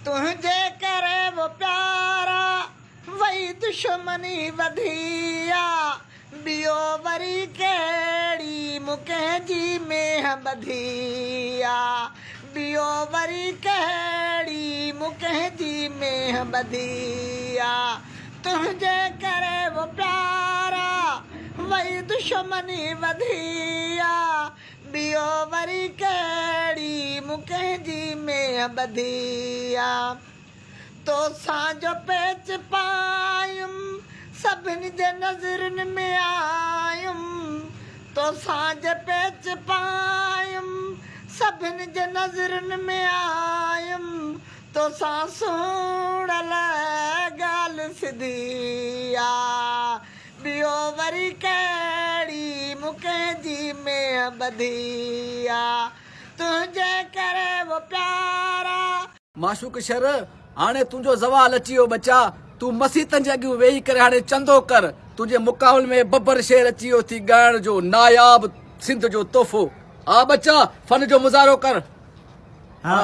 تنهنجي ڪري وو پيارا وئي دشمني وڌي آ ٻيو وري ڪهڙي مون ڪنهن جي مينهن ٻڌي آ ٻيو وري ڪهڙي مون ڪنهن جي مينهن ٻڌي آ تنهنجي ڪري وو پيارا وئي دشمني وڌي آ ٻيو وري ڪهڙي مون ڪنهن جي مينهن ٻڌي آ. توسان جو پيچ پايم سڀن جي نظرن ۾ آيم توسان جي پيچ پايم سڀن جي نظرن ۾ آيم توسان سهڻل ڳالهه سڌي آ. ٻيو وري ڪهڙي مون ڪنهن جي مينهن ٻڌي آ تنهنجي ڪري وو پيارا. معشوق شر، هاڻي تنهنجو زوال اچي ويو ٻچا، تون مسيتن جي اڳيون ويهي ڪري هاڻي چندو ڪر، تنهنجي مقابل ۾ ببر شير اچي ويو ٿي ڳائڻ جو ناياب سنڌ جو تحفو آ ٻچا، فن جو مظاهرو ڪر. ها.